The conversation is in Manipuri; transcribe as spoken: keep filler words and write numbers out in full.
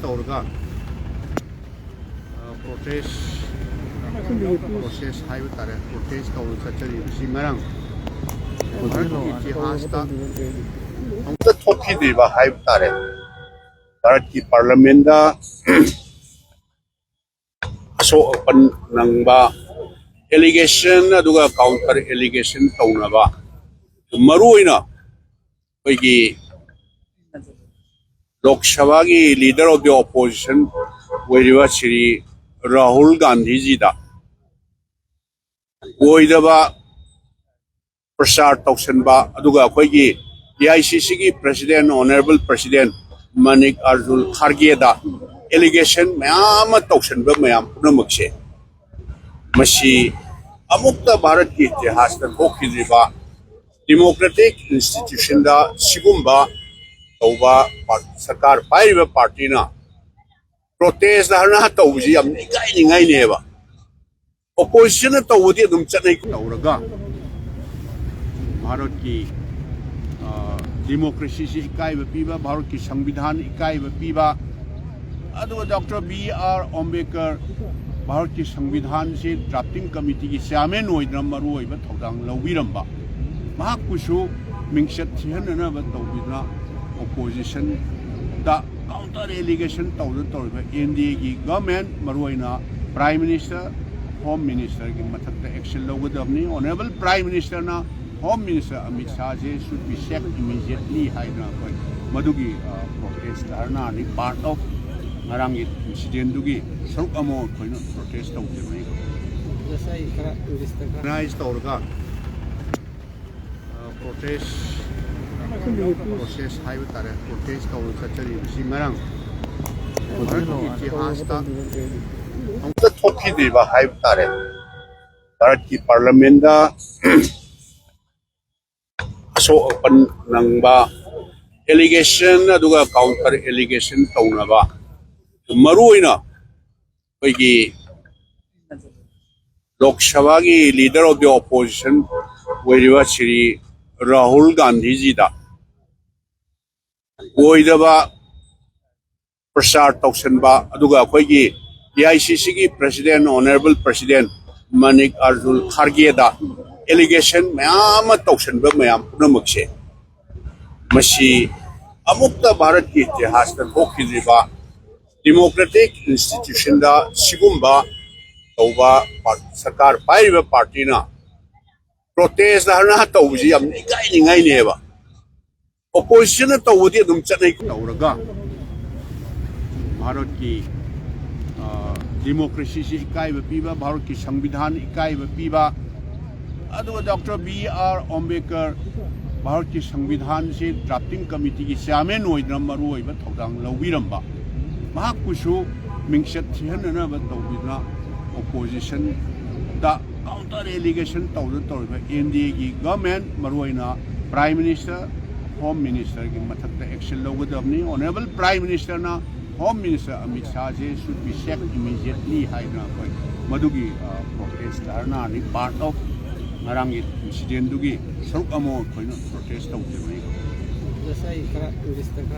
ꯇꯧꯔꯒ ꯄ꯭ꯔꯣꯇꯦꯁ ꯄ꯭ꯔꯣꯁꯦꯁ ꯍꯥꯏꯕ ꯇꯥꯔꯦ, ꯄ꯭ꯔꯣꯇꯦꯁ ꯇꯧꯔ ꯆꯠꯆꯔꯤꯕꯁꯤ ꯉꯔꯥꯡ ꯚꯥꯔꯠꯀꯤ ꯏꯇꯤꯍꯥꯁꯇ ꯑꯃꯨꯛꯇ ꯊꯣꯛꯈꯤꯗ꯭ꯔꯤꯕ ꯍꯥꯏꯕ ꯇꯥꯔꯦ꯫ ꯚꯥꯔꯠꯀꯤ ꯄꯥꯔꯂꯃꯦꯟꯗ ꯑꯁꯣꯛ ꯑꯄꯟ ꯅꯪꯕ ꯑꯦꯂꯤꯒꯦꯁꯟ ꯑꯗꯨꯒ ꯀꯥꯎꯟꯇꯔ ꯑꯦꯂꯤꯒꯦꯁꯟ ꯇꯧꯅꯕ, ꯃꯔꯨ ꯑꯣꯏꯅ ꯑꯩꯈꯣꯏꯒꯤ ꯂꯣꯛ ꯁꯚꯥꯒꯤ ꯂꯤꯗꯔ ꯑꯣꯐ ꯗꯤ ꯑꯣꯄꯣꯖꯤꯁꯟ ꯑꯣꯏꯔꯤꯕ ꯁ꯭ꯔꯤ ꯔꯥꯍꯨꯜ ꯒꯥꯟꯙꯤꯖꯤꯗ ꯑꯣꯏꯗꯕ ꯄ꯭ꯔꯆꯥꯔ ꯇꯧꯁꯟꯕ, ꯑꯗꯨꯒ ꯑꯩꯈꯣꯏꯒꯤ ꯑꯦ ꯑꯥꯏ ꯁꯤ ꯁꯤꯒꯤ president, honourable president Mallikarjun ꯈꯥꯔꯒꯦꯗ ꯑꯦꯂꯤꯒꯦꯁꯟ ꯃꯌꯥꯝ ꯑꯃ ꯇꯧꯁꯟꯕ ꯃꯌꯥꯝ ꯄꯨꯝꯅꯃꯛꯁꯦ, ꯃꯁꯤ ꯑꯃꯨꯛꯇ ꯚꯥꯔꯠꯀꯤ ꯏꯇꯤꯍꯥꯁꯇ ꯊꯣꯛꯈꯤꯗ꯭ꯔꯤꯕ, ꯗꯤꯃꯣꯀ꯭ꯔꯦꯇꯤꯛ ꯏꯟꯁꯇꯤꯇ꯭ꯌꯨꯁꯟꯗ ꯁꯤꯒꯨꯝꯕ ꯇꯧꯕ ꯄꯥꯔ-, ꯁꯔꯀꯥꯔ ꯄꯥꯏꯔꯤꯕ ꯄꯥꯔꯇꯤꯅ ꯄ꯭ꯔꯣꯇꯦꯁ ꯙꯔꯅꯥ ꯇꯧꯕꯁꯤ ꯌꯥꯝ ꯏꯀꯥꯏꯅꯤꯡꯉꯥꯏꯅꯦꯕ꯫ ꯑꯣꯄꯣꯖꯤꯁꯟꯅ ꯇꯧꯕꯗꯤ ꯑꯗꯨꯝ ꯆꯠꯅꯩ꯫ ꯇꯧꯔꯒ ꯚꯥꯔꯠꯀꯤ ꯗꯤꯃꯣꯀ꯭ꯔꯦꯁꯤꯁꯤ ꯏꯀꯥꯏꯕ ꯄꯤꯕ, ꯚꯥꯔꯠꯀꯤ ꯁꯪꯕꯤꯙꯥꯟ ꯏꯀꯥꯏꯕ ꯄꯤꯕ, ꯑꯗꯨꯒ ꯗꯣꯛꯇꯔ ꯕꯤ ꯑꯥꯔ ꯑꯝꯕꯦꯗꯀꯔ ꯚꯥꯔꯠꯀꯤ ꯁꯪꯕꯤꯙꯥꯟꯁꯤ ꯗ꯭ꯔꯥꯐꯇꯤꯡ ꯀꯃꯤꯇꯤꯒꯤ ꯆꯤꯌꯥꯔꯃꯦꯟ ꯑꯣꯏꯗꯨꯅ ꯃꯔꯨꯑꯣꯏꯕ ꯊꯧꯗꯥꯡ ꯂꯧꯕꯤꯔꯝꯕ, ꯃꯍꯥꯛꯄꯨꯁꯨ ꯃꯤꯡꯆꯠ ꯊꯤꯍꯟꯅꯅꯕ ꯇꯧꯕꯤꯗꯨꯅ ꯑꯣꯄꯣꯖꯤꯁꯟꯗ ꯀꯥꯎꯟꯇꯔ ꯑꯦꯂꯤꯒꯦꯁꯟ ꯇꯧꯗꯨꯅ ꯇꯧꯔꯤꯕ ꯑꯦꯟ ꯗꯤ ꯑꯦꯒꯤ ꯒꯚꯔꯟꯃꯦꯟꯠ, ꯃꯔꯨꯑꯣꯏꯅ ꯄ꯭ꯔꯥꯏꯝ ꯃꯤꯅꯤꯁꯇꯔ, ꯍꯣꯝ ꯃꯤꯅꯤꯁꯇꯔꯒꯤ ꯃꯊꯛꯇ ꯑꯦꯛꯁꯟ ꯂꯧꯒꯗꯕꯅꯤ꯫ ꯑꯣꯅꯔꯦꯕꯜ ꯄ꯭ꯔꯥꯏꯝ ꯃꯤꯅꯤꯁꯇꯔꯅ ꯍꯣꯝ ꯃꯤꯅꯤꯁꯇꯔ ꯑꯃꯤꯠ ꯁꯥꯍꯁꯦ should be sacked immediately ꯍꯥꯏꯗꯅ ꯑꯩꯈꯣꯏ ꯃꯗꯨꯒꯤ ꯄ꯭ꯔꯣꯇꯦꯁ ꯙꯔꯅꯥꯅꯤ, ꯄꯥꯔꯠ ꯑꯣꯐ ꯉꯔꯥꯡꯒꯤ ꯏꯟꯁꯤꯗꯦꯟꯗꯨꯒꯤ ꯁꯔꯨꯛ ꯑꯃ ꯑꯩꯈꯣꯏꯅ ꯄ꯭ꯔꯣꯇꯦꯁ ꯇꯧꯖꯕꯅꯤ꯫ ꯉꯁꯥꯏ ꯈꯔ ꯏꯪꯂꯤꯁꯇ ꯈꯔ ꯑꯣꯔꯒꯅꯥꯏꯖ ꯇꯧꯔꯒ ꯄ꯭ꯔꯣꯇꯦꯁ ꯄ꯭ꯔꯣꯁꯦꯁ ꯍꯥꯏꯕ ꯇꯥꯔꯦ, ꯄ꯭ꯔꯣꯇꯦꯁ ꯇꯧꯔ ꯆꯠꯆꯔꯤꯕꯁꯤ ꯉꯔꯥꯡ ꯚꯥꯔꯠꯀꯤ ꯏꯇꯤꯍꯥꯁꯇ ꯑꯃꯨꯛꯇ ꯊꯣꯛꯈꯤꯗ꯭ꯔꯤꯕ ꯍꯥꯏꯕ ꯇꯥꯔꯦ꯫ ꯚꯥꯔꯠꯀꯤ ꯄꯥꯔꯂꯃꯦꯟꯗ ꯑꯁꯣꯛ ꯑꯄꯟ ꯅꯪꯕ ꯑꯦꯂꯤꯒꯦꯁꯟ ꯑꯗꯨꯒ ꯀꯥꯎꯟꯇꯔ ꯑꯦꯂꯤꯒꯦꯁꯟ ꯇꯧꯅꯕ, ꯃꯔꯨ ꯑꯣꯏꯅ ꯑꯩꯈꯣꯏꯒꯤ ꯂꯣꯛ ꯁꯚꯥꯒꯤ ꯂꯤꯗꯔ ꯑꯣꯐ ꯗꯤ ꯑꯣꯄꯣꯖꯤꯁꯟ ꯑꯣꯏꯔꯤꯕ ꯁ꯭ꯔꯤ ꯔꯥꯍꯨꯜ ꯒꯥꯟꯙꯤꯖꯤꯗ ꯑꯣꯏꯗꯕ ꯄ꯭ꯔꯆꯥꯔ ꯇꯧꯁꯟꯕ, ꯑꯗꯨꯒ ꯑꯩꯈꯣꯏꯒꯤ ꯑꯦ ꯑꯥꯏ ꯁꯤ ꯁꯤꯒꯤ president, honourable president Mallikarjun ꯈꯥꯔꯒꯦꯗ ꯑꯦꯂꯤꯒꯦꯁꯟ ꯃꯌꯥꯝ ꯑꯃ ꯇꯧꯁꯟꯕ ꯃꯌꯥꯝ ꯄꯨꯝꯅꯃꯛꯁꯦ, ꯃꯁꯤ ꯑꯃꯨꯛꯇ ꯚꯥꯔꯠꯀꯤ ꯏꯇꯤꯍꯥꯁꯇ ꯊꯣꯛꯈꯤꯗ꯭ꯔꯤꯕ ꯗꯤꯃꯣꯀ꯭ꯔꯦꯇꯤꯛ ꯏꯟꯁꯇꯤꯇ꯭ꯌꯨꯁꯟꯗ ꯁꯤꯒꯨꯝꯕ ꯇꯧꯕ ꯄꯥꯔ-, ꯁꯔꯀꯥꯔ ꯄꯥꯏꯔꯤꯕ ꯄꯥꯔꯇꯤꯅ ꯄ꯭ꯔꯣꯇꯦꯁ ꯙꯔꯅꯥ ꯇꯧꯕꯁꯤ ꯌꯥꯝ ꯏꯀꯥꯏꯅꯤꯡꯉꯥꯏꯅꯦꯕ꯫ ꯑꯣꯄꯣꯖꯤꯁꯟꯅ ꯇꯧꯕꯗꯤ ꯑꯗꯨꯝ ꯆꯠꯅꯩ꯫ ꯇꯧꯔꯒ ꯚꯥꯔꯠꯀꯤ, ꯑ, ꯗꯤꯃꯣꯀ꯭ꯔꯦꯁꯤꯁꯤ ꯏꯀꯥꯏꯕ ꯄꯤꯕ, ꯚꯥꯔꯠꯀꯤ ꯁꯪꯕꯤꯙꯥꯟ ꯏꯀꯥꯏꯕ ꯄꯤꯕ, ꯑꯗꯨꯒ ꯗꯣꯛꯇꯔ ꯕꯤ ꯑꯥꯔ ꯑꯝꯕꯦꯗꯀꯔ ꯚꯥꯔꯠꯀꯤ ꯁꯪꯕꯤꯙꯥꯟꯁꯤ ꯗ꯭ꯔꯥꯐꯇꯤꯡ ꯀꯃꯤꯇꯤꯒꯤ ꯆꯤꯌꯥꯔꯃꯦꯟ ꯑꯣꯏꯗꯨꯅ ꯃꯔꯨꯑꯣꯏꯕ ꯊꯧꯗꯥꯡ ꯂꯧꯕꯤꯔꯝꯕ, ꯃꯍꯥꯛꯄꯨꯁꯨ ꯃꯤꯡꯆꯠ ꯊꯤꯍꯟꯅꯅꯕ ꯇꯧꯕꯤꯗꯨꯅ ꯑꯣꯄꯣꯖꯤꯁꯟꯗ ꯀꯥꯎꯟꯇꯔ ꯑꯦꯂꯤꯒꯦꯁꯟ ꯇꯧꯗꯨꯅ ꯇꯧꯔꯤꯕ ꯑꯦꯟ ꯗꯤ ꯑꯦꯒꯤ ꯒꯚꯔꯟꯃꯦꯟꯠ, ꯃꯔꯨꯑꯣꯏꯅ ꯄ꯭ꯔꯥꯏꯝ ꯃꯤꯅꯤꯁꯇꯔ, ꯍꯣꯝ ꯃꯤꯅꯤꯁꯇꯔꯒꯤ ꯃꯊꯛꯇ ꯑꯦꯛꯁꯟ ꯂꯧꯒꯗꯕꯅꯤ꯫ ꯑꯣꯅꯔꯦꯕꯜ ꯄ꯭ꯔꯥꯏꯝ ꯃꯤꯅꯤꯁꯇꯔꯅ, ꯍꯣꯝ ꯃꯤꯅꯤꯁꯇꯔ ꯑꯃꯤꯠ ꯁꯥꯍꯁꯦ should be sacked immediately ꯍꯥꯏꯗꯅ ꯑꯩꯈꯣꯏ ꯃꯗꯨꯒꯤ, ꯑ, ꯄ꯭ꯔꯣꯇꯦꯁ ꯙꯔꯅꯥꯅꯤ, ꯄꯥꯔꯠ ꯑꯣꯐ ꯉꯔꯥꯡꯒꯤ ꯏꯟꯁꯤꯗꯦꯟꯗꯨꯒꯤ ꯁꯔꯨꯛ ꯑꯃ ꯑꯩꯈꯣꯏꯅ ꯄ꯭ꯔꯣꯇꯦꯁ ꯇꯧꯖꯕꯅꯤ꯫ ꯉꯁꯥꯏ ꯈꯔ ꯏꯪꯂꯤꯁꯇ